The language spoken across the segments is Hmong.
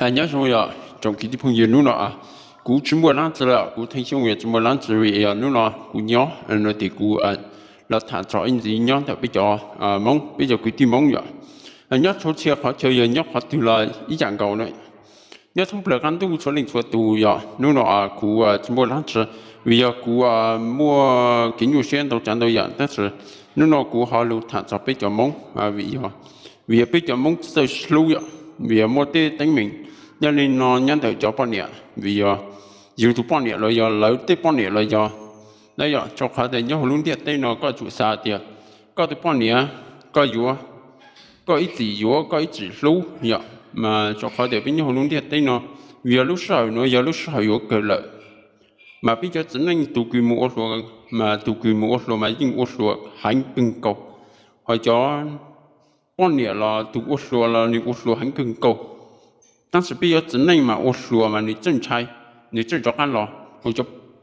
Nyob zoo yog tsoom kwv tij phooj ywg, hnub no kuv tsis muaj dlaab tsi lawm, kuv Theej Xyooj yog tsis muaj dlaab tsi vim yog hnub no kuv nyob no ces kuv los tham txog ib ntxiv nyob ntawm peb cov Moob, peb cov kwv tij Moob yom. Nyob txhua txhia qhov chaw yog nyob qhov twg los ib yam nkaus na. Nyob thoob plaws qab ntuj txhua leej txhua tus yog hnub no kuv tsis muaj dlaab tsi vim yog kuv muaj kev nyuaj siab ntau tsav ntau yam, tab sis hnub no kuv ho lug tham txog peb cov Moob vim yog, vim yog peb cov Moob txawj sib hlub yom, vim yog muaj tej teeb meem nyob li no nyob ntawm cov poj niam, vim yog yus tus poj niam los yog lawv tej poj niam los yog, na yog rau qhov tias nyob hauv lub ntiaj teb no koj tsum xav tias koj tus poj niam koj yuav, koj ib txwm yuav koj ib txwm hlub yom, mas rau qhov tias peb nyob hauv lub ntiaj teb no, vim yog lub sij hawm no yog lub sij hawm yuav kawg lawm. Mas peb cov txiv neej tus kws mus ua hluas, mas tus kws mus ua hluas mas yeej ua hluas heev kawg nkaus, ho cov poj niam los tus ua hluas los nws ua hluas heev kawg nkaus. Tab sis peb cov txiv neej mas ua hluas mas nws txawj ntshai, nws txawj rov qab los, ho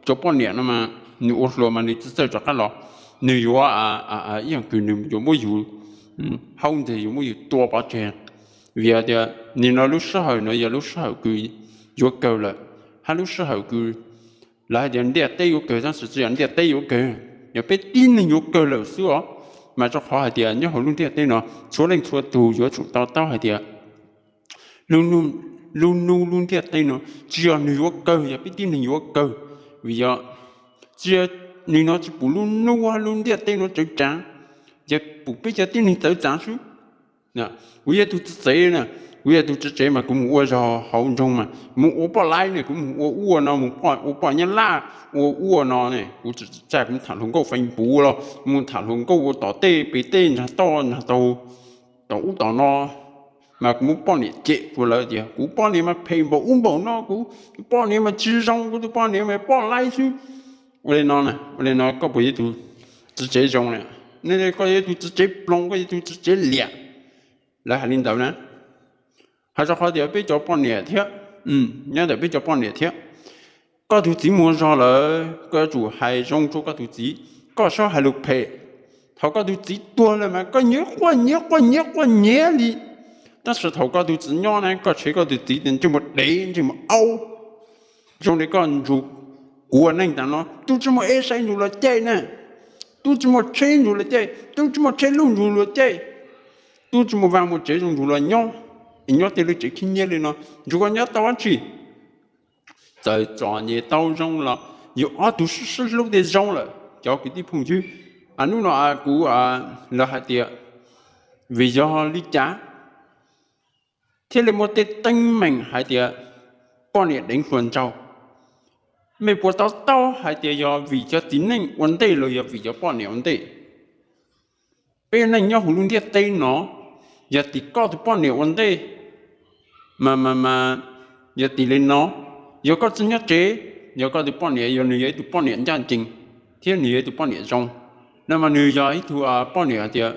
cov poj niam no mas nws ua hluas mas nws txawj txawj rov qab los, nws yuav ib yam kws nws yuav muab yus haub nteg, yuav muab yus tua pov tseg. Vim tias nim no lub sij hawm no yog lub sij hawm kws yuav kawg lawm, hab lub sij hawm kws lawv hais tias ntiaj teb yuav kawg, tab sis tsis yog ntiaj teb yuav kawg, yog peb tib neeg yuav kawg lawm xwb os. Mas rau qhov hais tias nyob hauv lub ntiaj teb no txhua leej txhua tus yuav tsum to taub hais tias lub nub lub ntiaj teb no tsis yog nws yuav kawg, yog peb tib neeg yuav kawg. Vim yog tsis yog, nim no tsis pum lub nub lub ntiaj teb no tsawv tsaav, yog pum peb cov tib neeg txawv txaav xwb. Kuv yog tug txiv tsev na, kuv yog tug txiv tsev mas kuv mus ua zog hauv nroog mas mus ua poj laib ne, kuv mus ua ua no, mus ua poj nyab laj, ua ua no ne, kuv tsis tsa kuv mus tham hluas nkauj Facebook los mus tham hluas nkauj ua tom tej pem tej nrag toj nrag taug, tom ub tom no, mas kuv muab poj niam cem rua lawv tias kuv poj niam mas phem npaum ub npaum no, kuv tus poj niam mas tsis zoo, kuv tus poj niam mas poj laib xwb. Ua li no, ua li no koj puas yog tug txiv tsev zoo na? Koj yog tug txiv tsev ploog, koj yog tug txiv tsev liam. Lawv hais li ntawd na. Hais rau qhov tias peb cov poj niam thiab, nyob ntawm peb cov poj niam thiab, koj tug txiv muaj zog lawm koj yuav tsum hais zoo rau koj tug txiv, koj txhob hais lus phem. Thaum koj tug txiv tuag lawm mas koj nyiav quaj nyiav quaj nyiav quaj nyiav li, tab sis thaum koj tug txiv nyob na koj tshev koj tug txiv tias ntsej muag dev ntsej muag aub. Zoo li koj ntsug kuv ua neej tas no tub tsis muaj ib saib ntsug luag caij na, tub tsis muaj tsheb ntsug luag caij, tub tsis muaj tsheb luj ntsug luag caij, tub tsis muaj vaj muaj tsev zoo ntsug luag nyob, es nyob tej lub tsev khib nyiab li no ntsug koj nyob tau dab tsi? Txawm txom nyem tau zoo los yus ob tug sib sib hlub tej zoo lawm cov kwv tij phooj ywg. Hnub no kuv los hais tias vim yog li cas thiaj li muaj tej teeb meem hais tias poj niam deev hluas nraug? Mej puas to taub hais tias yog vim cov txiv neej ua ntej los yog vim cov poj niam ua ntej? Peb neej nyob huv lub ntiaj teb no, yog tim koj tus poj niam ua ntej, mas mas mas yog tim li no, yog koj tsis nyob tsev, yog koj tus poj niam yog nws yog ib tug poj niam ncaj ncees thiab nws yog ib tug poj niam zoo, no mas nws yog ib tug poj niam hais tias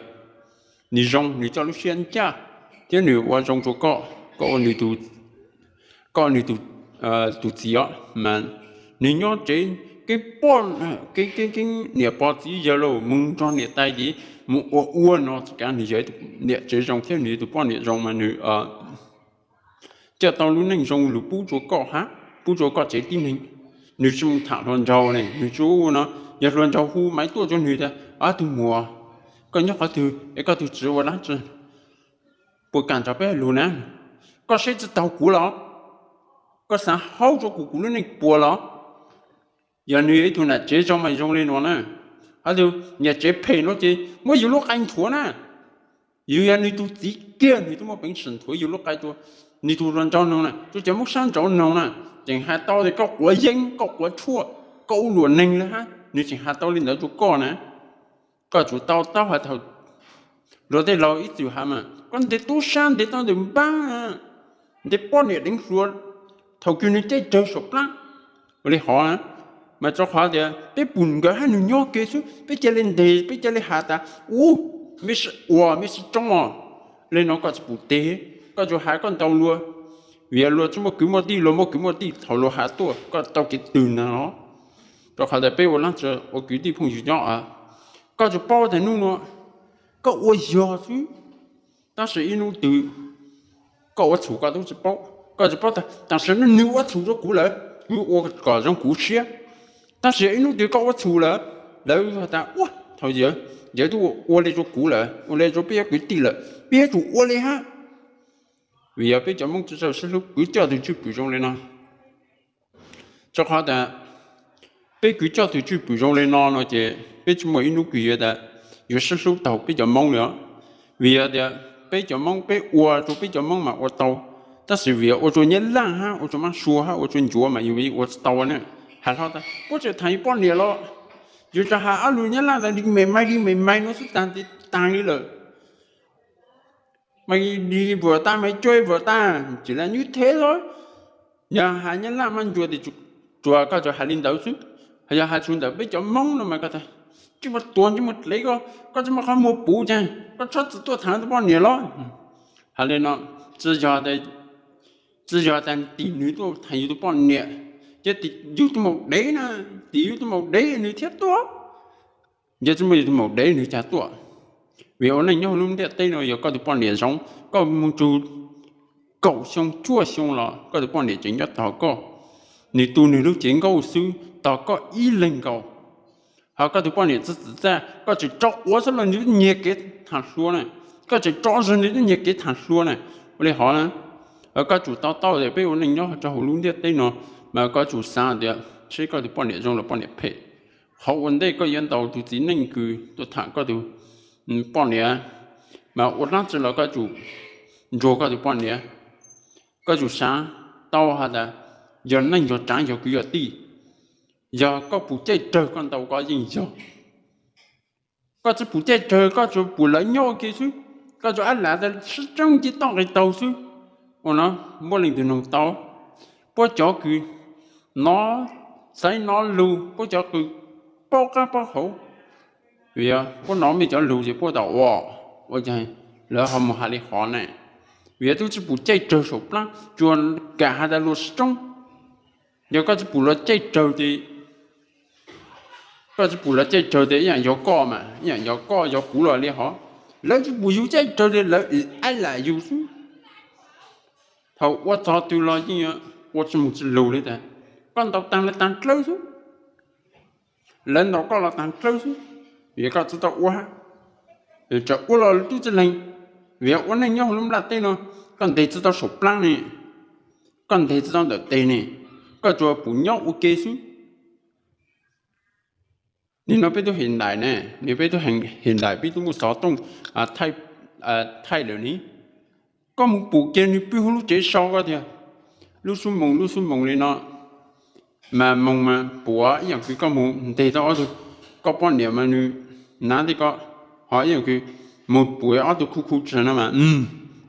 nws zoo, nws coj lub siab ncaj thiab nws ua zoo rau koj, koj ua nws koj nws tus txiv os, mas nws nyob tsev, keeb poj keeb keeb niam pog txiv yawg los mus nrog niam tais ces mus ua ua no, tsis kav nws yog ib tug niam tsev zoo thiab nws yog ib tug poj niam zoo mas nws coj tau lub neej zoo lug pub rua koj hab, pub rua koj tsev tib neeg. Nws tsis mus tham hluas nraug ne, nws tsis ua no. Yog hluas nraug hu maiv tuaj rua nws tias, Ob tug muam, koj nyob qhov twg es koj tug txiv ua dab tsi? Puas kam nrog peb lug na? Koj saib tsis taug kuv los? Koj xav haub rua kuv kuv lub neej puas los? Yog nws yog ib tug niam tsev zoo mas zoo li no na. Hab tug niam tsev phem no ces muab yus lub qai nthuav na. Yus yog nws tug txiv kiag nws twb muaj peev xwm nthuav yus lub qai tua. Nws tug hluas nraug no na, tsuas cov Moob sab nraud no na, tseem has tau tias koj quav yeeb, koj quav tshuaj, koj ua luam neeg li hab, nws tseem has tau li ntawd rua koj na. Koj tsum to taub has thaum luag tej laug ib txwm has mas koj ntes tub sab ntes tau ntawm npaab, ntes poj niam deev hluas thaum kws nws caij rawg saum plaab. Ua li hov na, mas rua qhov tias peb pum nkawd hab nws nyob ke xwb, peb ca le ntes, peb ca le has tas, Ub, mej sib ua, mej sib tsoob os. Li no koj tsis pum teg, koj tsuas has koj ntau luag, vim luag tsis muaj kwv muaj tij, luag muaj kwv muaj tij thaum luag has tuaj koj tau kev twg na los? Rua qhov tias peb ua laab tsi ua kwv tij phooj ywg nyob, koj tsuas paub tas nub nua koj ua yog xwb, tab sis ib nub twg koj ua txhum koj tub tsis paub. Koj tsis paub tias tam sim no nws ua txhum rau kuv lawm, kuv ua kom zoo kuv siab. Tab sis ib hnub twg koj ua txhum lawm, lawv has tas ua thaum yawg, yawg twb ua li rau kuv lawm, ua li rau peb cov kwv tij lawm, peb yuav tsum ua li hab. Vim yog peb cov Hmoob tsis txawj sib hlub, kwv coj tus tswj pwm zoo li no. Rau qhov tas peb kwv coj tus tswj pwm zoo li no no ces peb tsis muaj ib hnub kws yuav tas yuav sib hlub tau peb cov Hmoob li os. Vim yog tias peb cov Hmoob peb ua rau peb cov Hmoob mas ua tau, tab sis vim ua rau Nyab Laj hab ua rau Mab Sua hab ua rau Ncuav mas yus ua tsis tau ne. Has hlo tas puab tseem tham yus poj niam los, yus tseem has ob lus Nyab Laj tas li me maiv li me maiv no xwb taag taag li lawm. Maiv li vuam tas, maiv cuab vuam tas, tsis la nyub theb xwb. Yog has Nyab Laj Mab Ncua tes tsuas koj tsuas has li ntawd xwb. Yog has txug ntawm peb cov Hmoob no mas koj tas tsis muaj tuag tsis muaj dlev koj, koj tsis muaj qhov muag puv ces koj txhob txwm tuaj tham tus poj niam los. Has li no, tsis yog, tsis yog tas tim nws tuaj tham yus tus poj niam, ces tim yus tus maum dev na, tim yus tus maum dev nws thiaj tuaj. Yog tsis muaj yus tus maum dev nws cas tuaj? Vim ua neej nyob hauv lub ntiaj teb no yog koj tus poj niam zoo, koj mus tsug kaum xyoo cuaj xyoo los koj tus poj niam tseem nyob tos koj. Nws tu nws lub cev nkauj xwb, tos koj ib leeg nkaus. Ho koj tus poj niam txi txim txaj, koj tseem tso quav xwb los nws twb nyiag kev tham hluas na. Koj tseem tso zog nws twb nyiag kev tham hluas na. Ua li hov na, koj tsum to taub tias peb ua neej nyob rau hauv lub ntiaj teb no, mas koj tsum xav tias seb koj tus poj niam zoo los poj niam phem. Qhov ua ntej koj yuav ntaus tus txiv neej kws tuaj tham koj tus poj niam, mas ua dlaab tsi los koj tsum ntsuag koj tus poj niam. Koj tsum xav tau has tas yog neej yog tsaav yog kwv yog tij, yog koj pum caij rawg koj ntaus koj yeej yog. Koj tsi pum caij rawg, koj tsuas pum lawv nyob ua ke xwb, koj tsuas ab lam tas sib tseeb ci toj nqis taug xwb. Ua no muaj leej twg noog tau? Puab cov kws nov xaiv nov lug, puab cov kws paub qab paub hauv, vim puab nov mej cov lug ces puab tau ua, ua cas lawv ho mus has li hov ne? Vim tub tsi pum caij rawg saum plaab, tsuas kam has tas luag sib tsoob. Yog koj tsi pum luag caij rawg ces, koj tsi pum luag caij rawg ces ib yaam yog koj mas, ib yaam yog koj yog kuv los li hov. Lawv tsi pum yug caij rawg ces lawv ab lam yug xwb. Thaum ua txog twg los yeej ua tsi mus tsi lug li tas, koj ntaus taag lawv taag dlawb xwb. Lawv ntaus koj los taag dlawb xwb, vim koj tsi tau ua hab. Tseem ua los tub tsi leeg, vim ua neej nyob huv lub nplaj teb no, koj nteg tsi tau saum plaab ne, koj nteg tsi tau ntawm teg ne, koj tsuas pum nyob ua ke xwb. Nim no peb tub hem ntaim ne, nim peb tub hem ntaim peb tub muaj xov tooj thaij lawm ne. Koj mus pum kiag nwg pw huv lub tsev so koj tiag, lub xub moos lub xub moos li no, mas moog mas puav ib yaam kws koj mus nteg tau ob tug, koj poj niam mas nwg nav tej koj, ho ib yaam kws mus puav ob tug khu khu tsi no mas,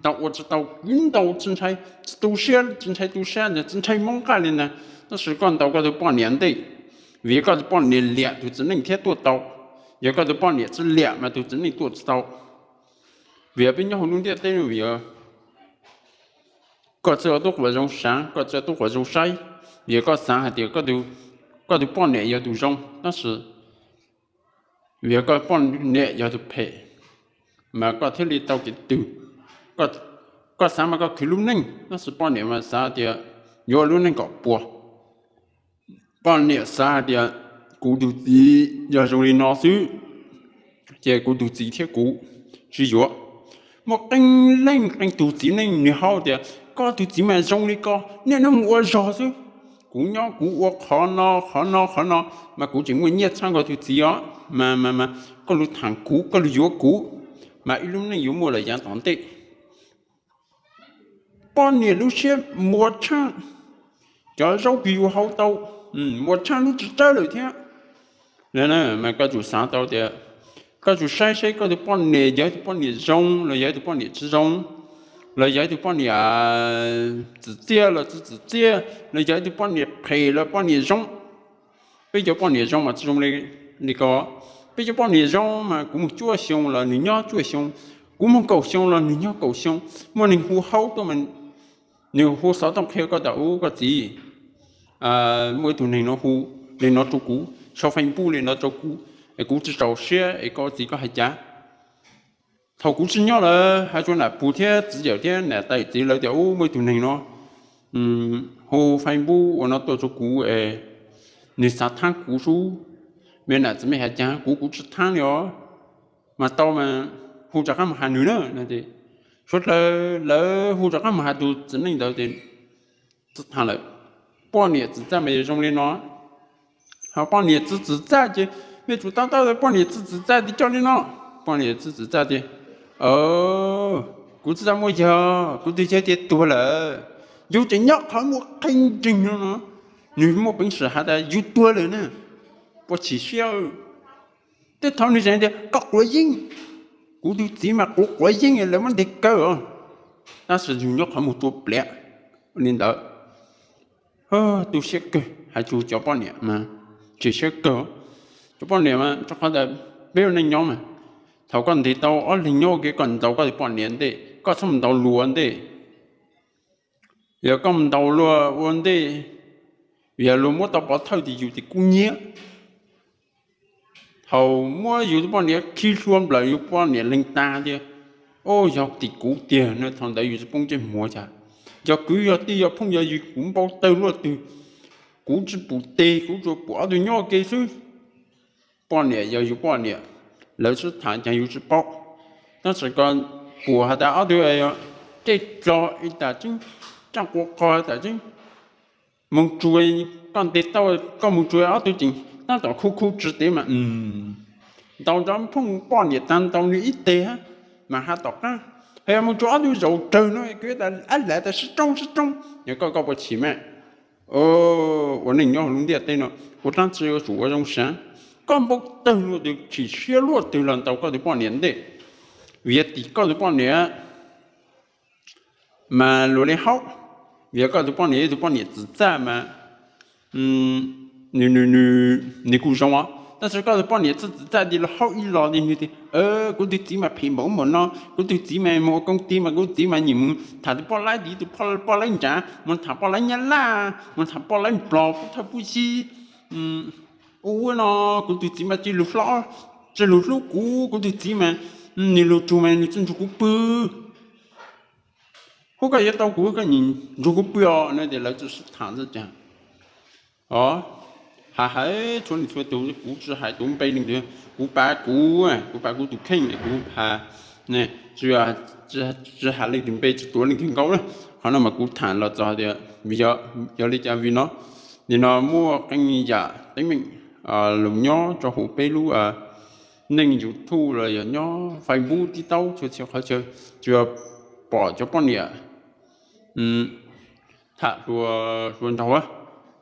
tau ua tsi tau kwv ntaus tsi ntshai, tsi tu siab tsi ntshai tu siab ntag, tsi ntshai moob nqaj li ntag, tab sis koj ntaus koj tug poj niam ntej, vim koj tug poj niam liam tug txiv neej thiab tuaj tau. Yog koj tug poj niam tsi liam mas tug txiv neej tuaj tsi tau. Vim peb nyob huv lub ntiaj teb no vim koj tsi tub quas zoo saav, koj tsi tub quas zoo saib, vim koj xaav hais tias koj tug poj niam yog tug zoo, tab sis vim koj poj niam yog tug phem, mas koj thiaj li tau kev twg. Koj xaav mas koj khwv lub neej, tab sis poj niam mas xaav tias yuav ua lub neej kom puas. Poj niam xaav hais tias kuv tug txiv yog zoo li no xwb, ces kuv tug txiv thiab kuv tsi yuav. Muaj qee leej qee tug txiv neej nwg hais tias koj tug txiv mas zoo li ko, niaj hnub mus ua zog xwb. Kuv nyob kuv ua qhov no qhov no qhov no, mas kuv tseem muaj nyiaj txhab nkaus tug txiv os. Mas koj lug thaam kuv, koj lug yuav kuv, mas ib lub neej yuav muaj lawm yaav tom ntej. Poj niam lub siab muaj tshaaj, cov zaub kws yus hau tau muaj tshaaj lub tsi tsawb lawm thiab. Mas koj tsum xaav tau tias, koj tsum saib seb koj tug poj niam yog ib tug poj niam zoo los yog ib tug poj niam tsi zoo, los yog ib tug poj niam txim txiaj los tsi txim txiaj, los yog ib tug poj niam phem los poj niam zoo. Peb cov poj niam zoo mas tsi zoo li ko. Peb cov poj niam zoo mas kuv mus cuaj xyoo los nwg nyob cuaj xyoo, kuv mus kaum xyoo los nwg nyob kaum xyoo. Muaj neeg hu haub tuaj mas nwg hu xov tooj qhia koj tas, ub, koj txiv, muaj ib tug neeg no hu li no rau kuv, sau Facebook li no rau kuv, es kuv tsi txaus siab, es koj txiv koj hais cas? Thaum kuv tsi nyob lawm hais rau nam pug thiab txiv yawm thiab nam tais txiv lawv tias, ub, muaj ib tug neeg no hu Facebook ua no tuaj rau kuv es nws xav thaab kuv xwb. Me nam txiv me has caag kuv, kuv tsi thaab li os. Mas tau mas hu rov qaab mus has nws na. Suav dlawg lawv hu rov qaab mus has tug txiv neej ntawd tes tsi thaab lawm. Poj niam txim txaj mas yuav zoo li no. Ho poj niam txi txim txaj ces mej tsum tab tab poj niam txi txim txaj tias coj li no. Poj niam txi txim txaj tias, kuv txi txaj muaj yog kuv tug yawg tias tuag lawm, yug tseem nyob qhov muaj qee nreeg no no, nws muaj peev xwm has tas yug tuag lawm na. Puas chim siab. Tej thaum nws tseem tias koj quav yeeb, kuv tug txiv mas quav quav yeeb lawv muab ntes kaw os. Tab sis yug nyob qhov muag tua pliav li ntawd. Tu siab kawg has tug cov poj niam mas chim siab kawg. Cov poj niam mas rau qhov tas peb ua neej nyob mas, thaum koj ntes tau ob leeg nyob ua ke koj ntaus koj tug poj niam ntej, koj txhob mus ntaus luag ua ntej. Yog koj mus ntaus luag ua ntej, yog luag muab tau pov thawj tias yus tes kub nyiab. Thaum muab yus tug poj niam khi hlua nplawm yus poj niam leeg tas tias, o, yog tim kuv tiag no, thaum ntawd yus tsi poob ntsej muag cas. Yog kwv yog tij yog phooj yog ywg kuv npau tawg luaj twg, kuv tsi pum tes, kuv tsuas pum ob tug nyob ua ke xwb. Poj niam yog yus poj niam, lawv sib tham caag yus tsi paub. Tab sis koj pum has tas ob tug tej dlog tas tseeb, tsaaj quas qog tas tseeb, moog tsuag, koj ntes tau, koj moog tsuag ob tug tseem tab tom khu khu tsi tes mas ntaus nrov phooj poj niam taag ntaus nws ib teg mas has tom qaab. Hos yog moog tsuag ob tug zaum rawg no kwv tas ab lam tas sib roob sib roob, yog koj koj puas chim mas. Ua neej nyob huv lub ntiaj teb no ua dlaab tsi yuav tsum ua zoo sav. Koj npau tawg luaj twg chim siab luaj twg los ntaus koj tug poj niam ntej, vim yog tim koj tug poj niam mas luag le haub. Vim yog koj tug poj niam yog tug poj niam txim txaj mas nws kuj zoo os. Tab sis koj tug poj niam txawj txim txaj tias luag haub ib los tias nws tias kuv tug txiv mas phem npaum ub npaum no, kuv tug txiv mas moog ua koob tij mas kuv txiv mas nyiam moog tham tug poj laib tim tug poj laib nrad, moog tham poj laib nyab laj, moog tham poj laib nplog pub thawj pub yig. Ua no kuv tug txiv mas tsi lug hlob, tsi lug hlub kuv, kuv tug txiv mas nws lug tsug mas nws tsi nrug kuv pw. Hub koj yuav tau kuv koj nyiam nrug kuv pw os no ces lawv tsi sib tham txawj caag. O, has hais txhua leej txhua tug, kuv tsi hais tus npe leej twg, kuv pav kuv, kuv pav kuv tus kheej kuv has, tsi has leej twg npe tsi tuav leej twg nkaus na. Qhov no mas kuv tham los txog tias vim yog li cas vim no, nim no muaj qee yam teeb meem lug nyob rau huv peb lub neej YouTube los yog nyob Facebook TikTok txhua txhia qhov chaw, tsuas pom cov poj niam tham hluas nraug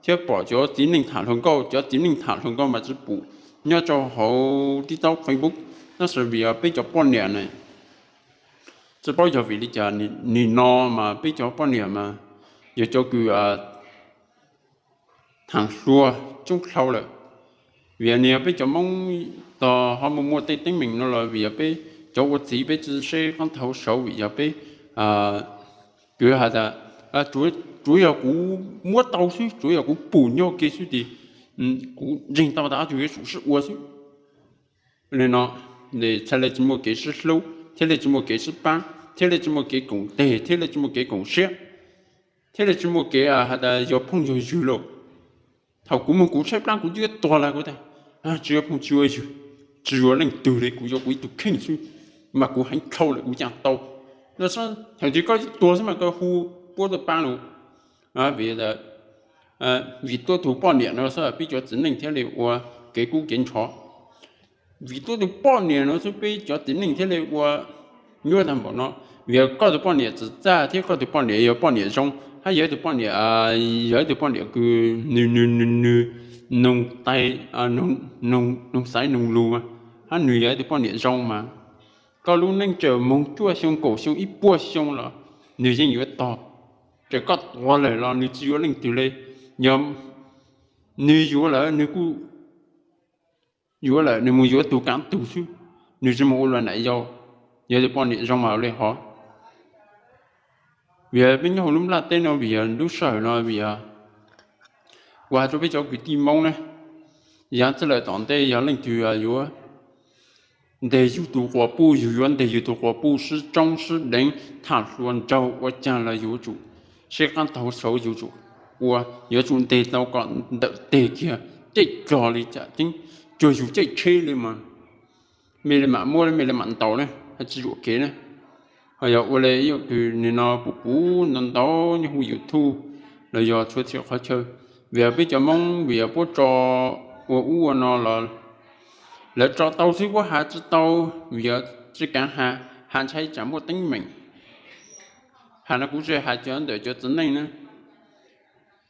thiab pom cov txiv neej tham hluas nkauj, cov txiv neej tham hluas nkauj mas tsi pum nyob rau hauv TikTok Facebook. Tab sis vim yog peb cov poj niam na, tsi paub yog vim li cas nim no mas peb cov poj niam mas yog cov kws tham hluas coob dlhau lawm. Vim yog peb cov Moob tog ho muaj muaj tej teeb meem no los vim yog peb cov ua txiv peb tsi seb qab nthav saud vim yog peb kws has tas tsuav yog kuv muab tau xwb, tsuav yog kuv pum nyob ke xwb tes kuv ntseeg tau tas ob tug yuav tsum sib ua xwb. Li no txhaj le tsi muaj kev sib hlub, thiab le tsi muaj kev sib paab, thiab le tsi muaj kev koom teg, thiab le tsi muaj kev koom siab, thiab le tsi muaj kev has tas yog phooj yog ywg lawm. Thaum kuv moog kuv tshaib plab kuv twb yuav tuag lawm kuv tas tsi yuav phooj tsi yuav ywg, tsi yuav leej twg li, kuv yuav kuv ib tug kheej xwb mas kuv heev dlhau lawm kuv caaj tau. Thaum twg koj yuav tuag xwb mas koj hu puab tuaj paab lug. Vim, vim tuab tug poj niam no xwb peb cov txiv neej thiaj li ua kev kub kev nrho. Vim tuab tug poj niam no xwb peb cov txiv neej thiaj li ua nyuaj tag npaum no. Vim yog koj tug poj niam txim txaj thiab koj tug poj niam yog poj niam zoo, hab yog ib tug poj niam, yog ib tug poj niam kws nws, nws, nws, nws, nug xaiv nug lug, hab nws yog ib tug poj niam zoo mas koj lub neej tseem moog cuaj xyoo kaum xyoo ib puas xyoo los nws yeej yuav tog. Txawm koj tuag lawm los nws tsi yuav leej twg li. Yog nws yuav lawm nws kuj yuav lawm, nws mus yuav tug kaav tug xwb, nws tsi mus ua luag nam yau, yog tug poj niam zoo mas ua li hov. Vim peb nyob huv lub nplaj teb no vim yog lub sij hawm no vim yog kuv has rua peb cov kwv tij Moob na, yaav txij lawm tom ntej yog leej twg yuav nteg yug tug quas puj, yug yuav nteg yug tug quas puj sib tsoob sib deev, tham hluas nraug ua caag los yug yuav tsum seb qab taug saud yus ua, yuav tsum ntes tau kom ntawm teg kiag, caij cog li cas ceeb, cuag yus caij tsheb li mas, mej li mam muab, mej li mam ntaus na, hab tsi yuam kev na. Ho yog ua le ib yam kws nim no puv puv ntau ntau nyob huv YouTube los yog txhua txhia qhov chaw, vim yog peb cov Moob vim yog puab tso ua ub ua no los lawv tso tau xwb, puab has tsi tau, vim yog tsi kaav has, has ntshai tsam muaj teeb meem. Has no kuv tsi has cov ntawm cov txiv neej na,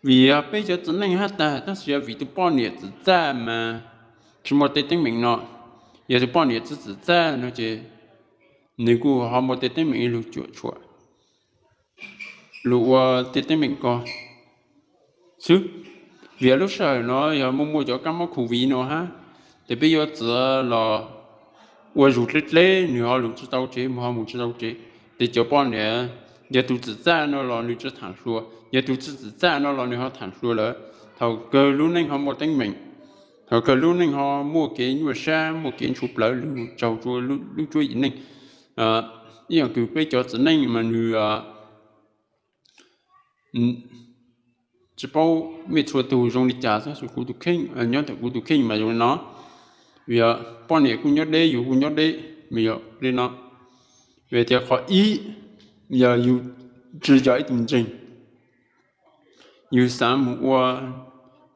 vim yog peb cov txiv neej hab tag, tab sis yog vim tus poj niam txim txaj mas tsi muaj tej teeb meem no. Yog tus poj niam tsi txim txaj no ces nws kuj ho muaj tej teeb meem ib lug cuam tshuam lug ua tej teeb meem ko xwb. Vim yog lub sij hawm no yog muaj muaj cov kab mob COVID no hab, ces peb yuav txiav los ua zug dleb dleb, nws ho lug tsi tau tsev, mus ho mus tsi tau tsev, ces cov poj niam, yog tus txim txaj no los nws tsi tham hluas, yog tus tsi txim txaj no los nws ho tham hluas lawm. Thaum kawg lub neej ho muaj teeb meem, thaum kawg lub neej ho muaj kev nyuaj sab, muaj kev ntshua plawv lug raug lub cuab yim neej. Ib yam kws peb cov txiv neej mas nws tsi paub mej txhua tug zoo li cas, tab sis kuv tus kheej, nyob ntawm kuv tus kheej mas zoo li no. Vim yog poj niam kuj nyob deb, yus kuj nyob deb, mas yog li no. Vim tias qhov ib, yog yus tsi yog ib tug ntseeg, yus xav mus ua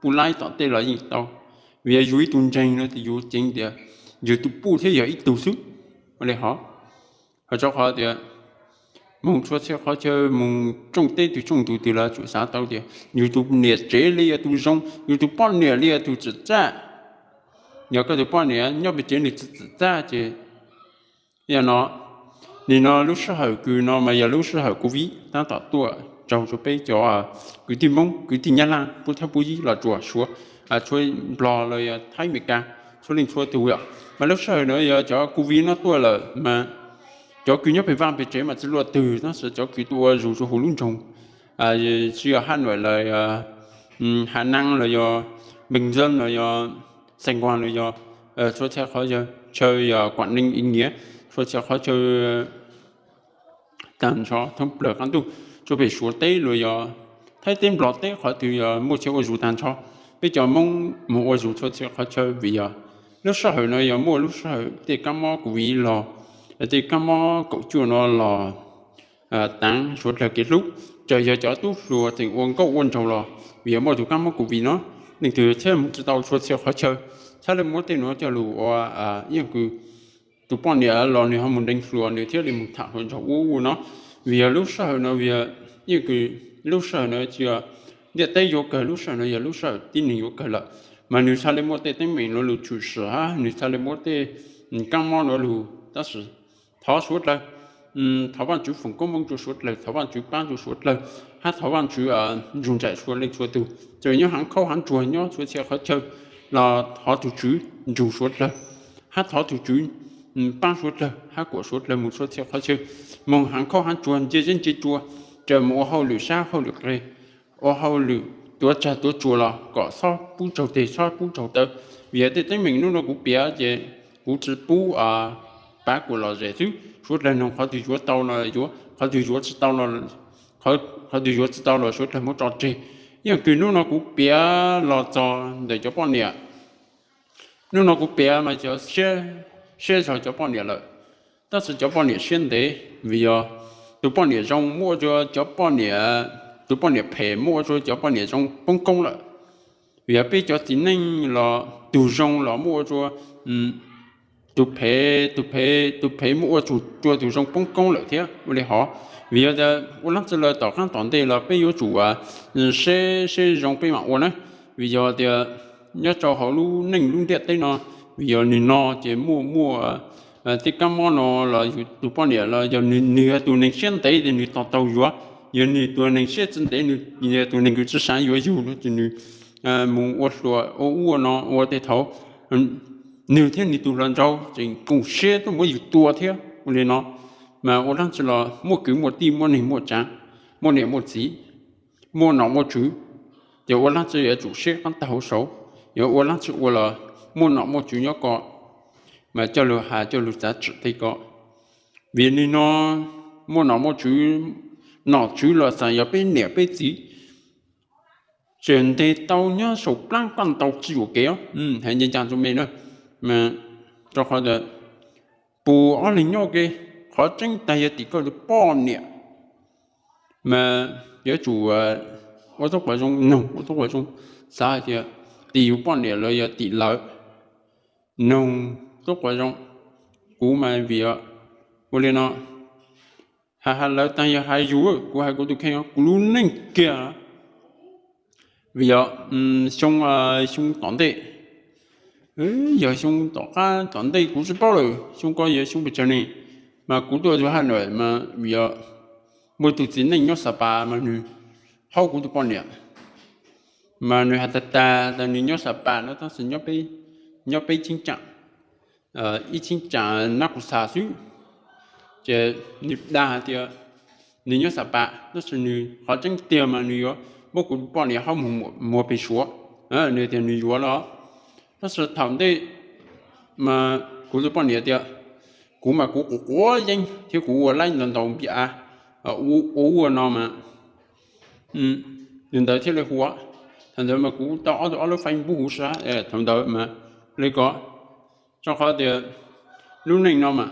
puj laib tom tej los yeej tau. Vim yog yus ib tug ntseeg no ces yus ceev tias yus tus puj thiab yog ib tug xwb. Ua li hov, ho rau qhov tias moog txhua txhia qhov chaw, moog rooj teb twg rooj ntug twg los tsum xav tau tias yus tus niam tsev li yog tus zoo, yus tus poj niam li yog tus txim txaj. Yog koj tus poj niam nyob pem tsev nws txim txaj ces yog no, nim no lub sij hawm kws no mas yog lub sij hawm COVID tab tom tuaj raug rua peb cov kwv tij Moob, kwv tij Nyab Laaj, pub thawj pub yig los rua Suav, txhua Nplog los yog Thaib, Amelikas, txhua leej txhua tug yom. Mas lub sij hawm no yog cov COVID no tuaj lawm mas cov kws nyob pem vaaj pem tsev mas tsi luaj twg, tab sis cov kws tuaj ua zug rua huv lub nroog, tsi yog Haj Nuam los yog Hav Naab los yog Npeej Ntxeeb los yog Xeem Nkuas los yog txhua txhia qhov chaw, yog Kuam Neeg, Ib Nyiav, txhua txhia qhov chaw taag nrho thoob plawg qaab ntuj, rua pem Suav teb los yog Thaib teb Nplog teb, qhov twg yog muaj chaw ua zug taag nrho. Peb cov Moob moog ua zug txhua txhia qhov chaw vim yog lub sij hawm no yog muaj lub sij hawm tej kaab mob COVID los, tej kaab mob kaum cuaj no los taav suav dlawg kev hlub. Txawm yog cov tub hluas tseem ua nkauj ua nraug los vim yog muaj tus kaab mob COVID no, leej twg thiaj moog tsi tau txhua txhia qhov chaw. Txhad le muab tej nuav coj lug ua ib yam kws tus poj niam los nws ho moog nreev hluas, nws thiaj li moog tham hluas nraug ua ua no. Vim yog lub sij hawm no, vim yog ib yam kws lub sij hawm no tsi yog ntiaj teb yuav kawg, lub sij hawm no yog lub sij hawm tib neeg yuav kawg lawm, mas nws txhad le muab tej teeb meem nuav lug tshwm sim hab nws txhad le muab tej kaab mob nuav lug, tab sis thov suav dlawg, thov Vaajtswv foom koob moov rua suav dlawg, thov Vaajtswv paab rua suav dlawg, hab thov Vaajtswv nrug nraim rua leej txhua tug, txawm nyob haav khaub haav ntsuag, nyob txhua txhia qhov chaw los thov tug Tswv nrug suav dlawg, hab thov tug Tswv paab suav dlawg hab kuam suav dlawg moog txhua txhia qhov chaw, moog haav khaub haav ntsuag, nce zeb nce tsua, txawm moog ua hauj lwm sab hauj lwm qe, ua hauj lwm tuav tsag tuav tsuas los kom xob pub tsaug teg xob pub tsaug taw. Vim yog tej teeb meem nub no kuv piav ces kuv tsi pub pav kuas lom zem xwb. Suav dlawg noog qhov twg yuav tau los yuav, qhov twg yuav tsi tau los, qhov twg yuav tsi tau los suav dlawg muab tso tseg. Ib yam kws nub no kuv piav los txog ntawm cov poj niam, nub no kuv piav mas cov siab, siab zog cov poj niam lawm, tab sis cov poj niam siab ntev, vim yog tus poj niam zoo muab ua rua cov poj niam, tus poj niam phem muab ua rua cov poj niam zoo poob koob lawm. Vim yog peb cov txiv neej los tug zoo los muab ua rua tus phem, tus phem, tus phem muab ua rua tus zoo poob koob lawm thiab. Ua li hov, vim yog tias ua leej twg los tom qaab tom ntej los peb yuav tsum seb, seb zoo peb mam ua na. Vim yog tias nyob rau hauv lub neej lub ntiaj teb no, vim yog nwg no ces muaj, muaj tej kaab mob no los yog tus poj niam los yog nwg, nwg yog tus neeg siab ntev ces nwg to taug yuav, yog nwg tus neeg siab tsi ntev, nwg yog tus neeg kws tsi saav yuav yug no ces nwg moog ua hluas ua ub ua no ua tej thaum nwg thiab nwg tus hluas nraug tseem koom siab tuaj muab yug tua thiab. Ua li no mas ua leej twg los muaj kwv muaj tij, muaj neeg muaj tsaav, muaj niam muaj txiv, muaj nom muaj tswv, ces ua leej twg yuav tsum seb qaab tag hauv saud, yuav ua leej twg ua los muaj nom muaj tswv nyob ko, mas coj lug has coj lug txav tsim tej ko. Vim nwg no muaj nom muaj tswv, nom tswv los xav yog peb niam peb txiv, tseem ntes tau nyob saum plaab koj ntaus tsis yuam kev os. Hais ncaj nraim rua mej na, rua qhov tas pus ob leeg nyob ua ke, qhov tseeb tag yog tim koj tus poj niam mas yuav tsum ua tub quas zoo, noog ua tub quas zoo, xav hais tias tim yus poj niam los yog tim lawv, noog tub quas zoo. Kuv mas vim ua li no, hais hais lawv taag yog hais yus, kuv hais kuv tus kheej, kuv lub neej kiag vim yog xyoo, xyoo tom ntej, yog xyoo tom qab tom ntej kuv tsis paub lawm, xyoo ko yog xyoo pes tsawg ne, mas kuv tuaj ua haj nam mas vim yog muaj tus txiv neej nyob Xa Pas mas nws haub kuv tus poj niam, mas nws hais tag tag tas nws nyob Xa Pas no tab sis nyob peb cheeb tsam, ib cheeb tsam Nab Kus Xas xwb. Ces nws dag hais tias nws nyob Xa Pas tab sis nws qhov tseeb tiag mas nws yuav muab kuv tus poj niam haub mus muag peg Suav. Nws tias nws yuav los, tab sis thaum ntej mas kuv tus poj niam tias kuv mas kuv quav quav yeeb thiab kuv ua laib ntau ntau npias av ua ua no mas nws ntawd thiaj li huam. Thaum ntawd mas kuv tau ob tug ob lub Facebook huv sab thaum ntawd mas li ko, rau qhov tias lub neej no mas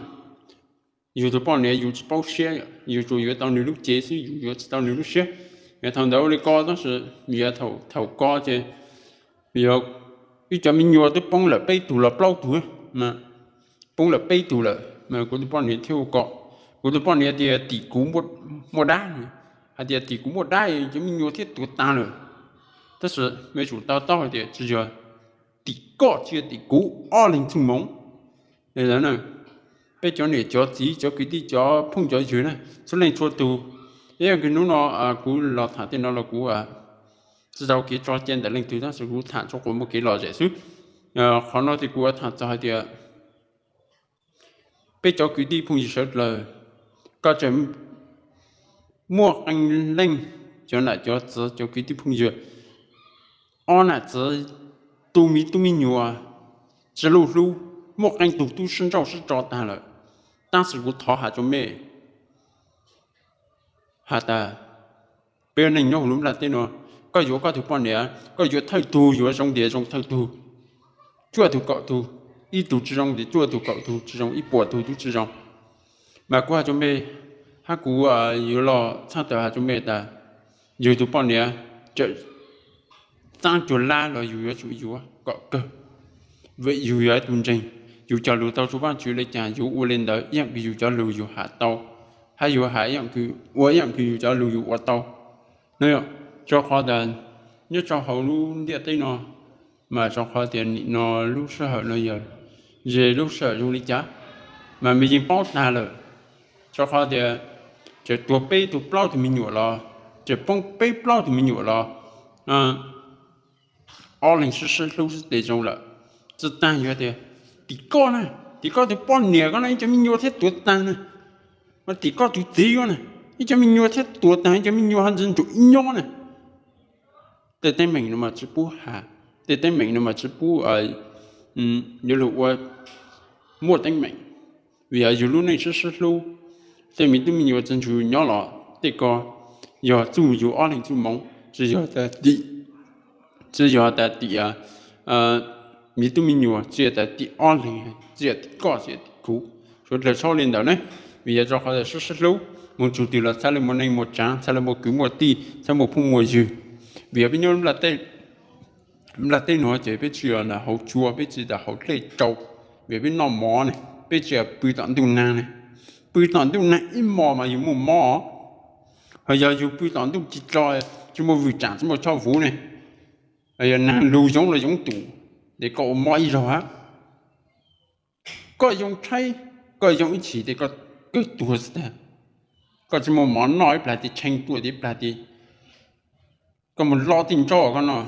yus tus poj niam yus tsis paub siab, yus tsuas yuav tau nws lub cev xwb, yus yuav tsis tau nws lub siab. Yog thaum ntawd ua li ko tab sis yog thaum ko ces yog ib cov me nyuam twb poob lawm peb tug los plaub tug, poob lawm peb tug lawm mas kuv tus poj niam thiaj ua kom, kuv tus poj niam tias tim kuv muaj dab, hais tias tim kuv muaj dab cov me nyuam thiaj tuag tag lawm. Tab sis mej tsum to taub hais tias tsis yog tim koj tsis yog tim kuv, ob leeg txuj moov. Peb cov niam cov txiv cov kwv tij cov phooj cov ywg na, txhua leej txhua tug, ib yam kws hnub no kuv los tham tej no los kuv tsis tau kev tso cai ntawm leej twg tab sis kuv tham tso quas muaj kev lom zem xwb. Qhov no ces kuv ua tham txog hais tias peb cov kwv tij phooj ywg sawv dlawg, koj tseem muaj qee leej cov nam cov txiv cov kwv tij phooj ywg, ob nam txiv tu me tub me nyuam tsis luj hlub, muaj qee tug tub sib nrauj sib tso tag lawm. Tab sis kuv thov has rua mej has tas peb ua neej nyob huv lub nplaj teb no, koj yuav koj tug poj niam, koj yuav thawj tug yuav zoo tias zoo thawj tug, cuaj tug kaum tug, ib tug tsis zoo tias cuaj tug kaum tug tsis zoo, ib puas tug tub tsis zoo. Mas kuv has rua mej, hab kuv yuav los txhaj tawm has rua mej tas yus tug poj niam txawm txaab cuag lab los yus yuav tsum yuav kom kawg. Vim yus yog ib tug ntseeg, yus cog lus tau rua Vaajtswv le caag yus ua le ntawd ib yaam kws yus cov lug yus has tau, hab yus has ib yaam kws ua ib yaam kws yus cov lug yus ua tau. Rua qhov tas nyob rua huv lub ntiaj teb no, mas rua qhov tias nim no lub sij hawm no yog ze lub sij hawm zoo li cas, mas mej yeej paub tag lawm. Rua qhov tias tseem tuag peb tug plaub tug me nyuam los, tseem poob peb plaub tug me nyuam los, ob leeg sib sib hlub sib tes zoo lawm. Tsi taag yog tias tim koj na, tim koj tug poj niam ko na ib co me nyuam thiab tuag taag na, mas tim koj tug txiv ko na, ib co me nyuam thiab tuag taag, ib co me nyuam hab ntse nrug ib nyob na. Tej teeb meem no mas tsi pub has, tej teeb meem no mas tsi pub yuav lug ua muaj teeb meem, vim yog yus lub neej sib sib hlub, tej me tub me nyuam tsi nrug nyob los tej ko yog txuj yus ob leeg txuj moov, tsi yog tas tim, tsi yog tas tim me tub me nyuam, tsi yog tas tim ob leeg, tsi yog tim koj tsi yog tim kuv. Suav dlawg txhob le ntawd ne, vim yog rua qhov tas sib sib hlub, moog txug twg los txhaj le muaj neej muaj tsaav, txhaj le muaj kwv muaj tij, txhaj muaj phooj muaj ywg. Vim yog peb nyob nplaj teb no ces peb tsi yog hauv tsua, peb tsi tas hauv dlej tsau, vim peb noj mov ne, peb tsi yog pw tom ntuj naag ne. Pw tom ntuj naag ib hmos mas yus muaj mob, ho yog yus pw tom ntuj ci tso, tsi muaj vwm tsaam tsi muaj chob vuv ne, yog naag lug yoov los yoov tum, ces koj ua mob ib zaug hab. Koj yoo tshaib, koj yoo ib chim ces koj kawg tuag xwb tag. Koj tsi muaj mov noj ib plag ces tshee tuaj ces ib plag ces koj mus lob tej ntsob koj noj,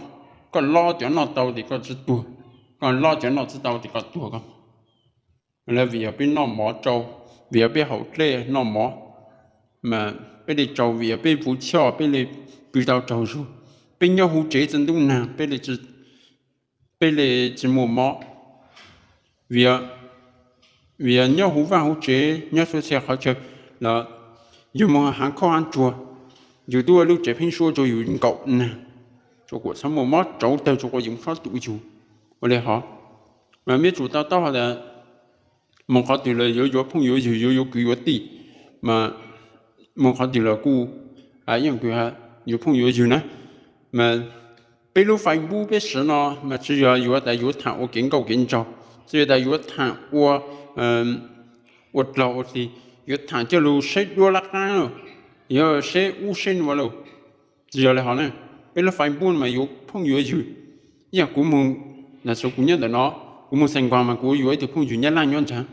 koj lob cov noj tau ces koj tsi tuag, koj lob cov noj tsi tau ces koj tuag koj. Vim yog peb noj mov tsau, vim yog peb haus dlej noj mov, mas peb le tsau, vim yog peb puv choj peb le pw tau tsaug zug. Peb nyob huv tsev txug ntuj naag peb le, peb le tsi muaj mob. Vim yog nyob huv vaaj huv tsev nyob txhua txhia qhov chaw los yug moog haav khaub haav ntsuag, Yus twb ua lub tsev pheeb suab rau yus nkaum neeg, tsuas kuam txhob muaj mob rauv tawg, tsuas kuam yus txhob tu yus. Ua li hov, mas meb tsum tau taub hais tias mus qhov twg los yuav yuav phooj yuav ywg, yuav yuav kwv yuav tij, mas mus qhov twg los kuj ib yam kws yuav phooj yuav ywg na. Mas peb lub Facebook peb siv no mas tsis yog yuav tas yuav tham ua kev nkauj kev nraug, tsis yog tas yuav tham ua, ua dlaug ua dlig, yuav tham coj lug saib duab lab qaab, yuav saib ub saib nuav lawm. Tsis yog li hov na, peb lub Facebook no mas yuav phooj yuav ywg. Ib yam kuv mus, lam xav kuv nyob ntawm no, kuv mus Xais Nkos mas kuv yuav ib tug phooj ywg Nyab Laj nyob ntsaag,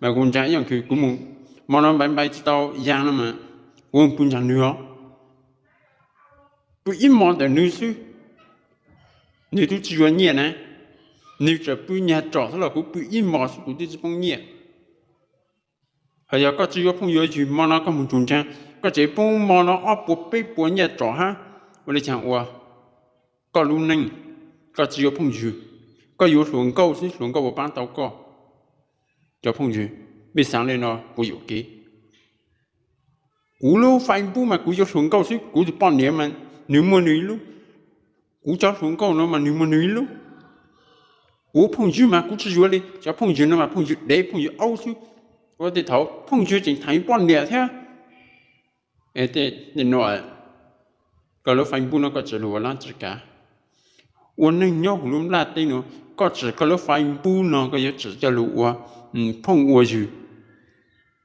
mas kuv ntsaag ib yam kws kuv mus, hmo no npai npai tsis tau yaas no mas kuv pw ntsaag nwg os, pw ib hmo ntawm nwg xwb. Nwg twb tsis yuav nyiaj na, nwg tseem pw nyag tsom xwb los kuv pw ib hmo xwb kuv twb tsis poob nyiaj. Hos yog koj tsis yuav phooj yuav ywg, hmo no koj mus nrug ntsaag, koj tseem poob hmo no ob puas peb puas nyiaj tsom hab. Ua li caag ua? Koj lub neej, koj tsis yuav phooj ywg, koj yuav hluas nkauj xwb, hluas nkauj puas paab tau koj? Cov phooj ywg, mej xaav li no puas yuam kev? Kuv lub Facebook mas kuv yuav hluas nkauj xwb, kuv tus poj niam mas nwg muaj nwg ib lub. Kuv cov hluas nkauj no mas nwg muaj nwg ib lub. Kuv phooj ywg mas kuv tsis yuav li, cov phooj ywg no mas phooj ywg dev phooj ywg aub xwb. Ua tej thaum phooj ywg tseem tham poj niam thiab. Tej no, koj lub Facebook no koj tsim lug ua laab tsi kav. Ua neej nyob huv lub nplaj teb no, koj tsim koj lub Facebook no koj yuav tsim coj lug ua phooj ua ywg.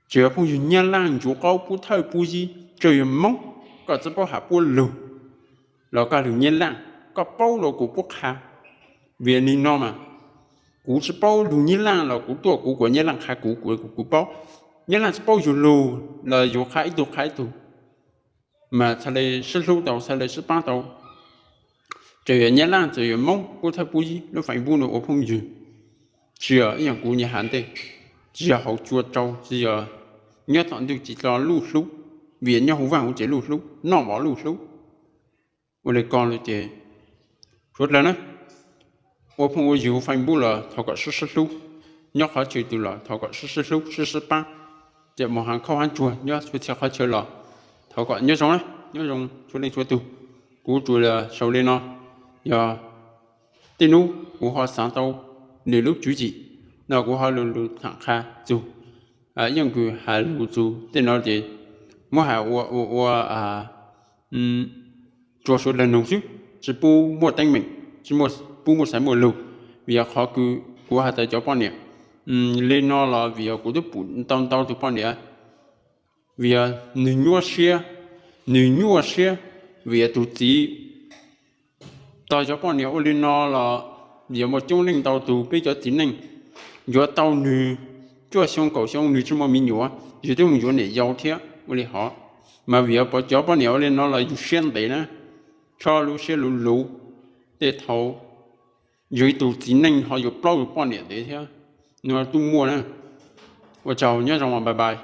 Tsis yog phooj ywg Nyab Laj ncuav qaub pub thawj pub yib, tsuas yog Moob, koj txawj paub has puab lug los koj lug Nyab Laj, koj paub los kuv puab qha. Vim li no mas, kuv tsis paub lug Nyab Laj los kuv tuaj kuv kuas Nyab Laj qha kuv, kuv, kuv paub. Nyab Laj tsis paub yug lug los yug qha ib tug qha ib tug, mas txhaj le sib hlub tau, txhaj le sib paab tau. Tsuas yog Nyab Laj, tsuas yog Moob pub thawj pub yib lub Facebook no ua phooj ywg. Tsis yog ib yam kuv nyuam has ntej, tsis yog hauv cua tsau, tsis yog nyob tom ntug tsis tau luj hlub, vim nyob huv vaaj huv tsev luj hlub, noj mov luj hlub. Ua li ko lug ces, suav dlawg na, ua phooj ua ywg huv Facebook los thov kom sib sib hlub, nyob qhov chaw twg los thov kom sib sib hlub sib sib paab, ces moog has khaub hab ntsuag nyob txhua txhia qhov chaw los thov kom nyob zoo na, nyob zoo txhua leej txhua tug. Kuv tsuas sau li no, yog tej nub kuv ho xaav tau lwm lub tswv yim no kuv ho lug lug tham qha txug, yeej kws has lug txug tej no ces muab has ua ua ua rua suav dlawg noog xwb, tsis pub muaj teeb meem, tsis pub muaj xaiv muaj lug. Vim yog qhov kws kuv has tas cov poj niam li no los vim yog kuv twb pum ntau ntau tug poj niam, vim yog nwg nyuaj siab, nwg nyuaj siab, vim yog tug txiv tog cov poj niam ua li no los, vim yog muaj coob leej ntau tug peb cov txiv neej yuav tau nwg cuaj xyoo kaum xyoo nwg tsis muaj me nyuam, yug twb mus yuav niam yau thiab ua li hov. Mas vim yog cov poj niam ua li no los yug siab ntev na, tshob lub siab luv luv, tej thaum yug ib tug txiv neej ho yuav plaub yug poj niam ntev thiab, nua twb muaj na. Ua tsaug, nyob zoo, bye bye.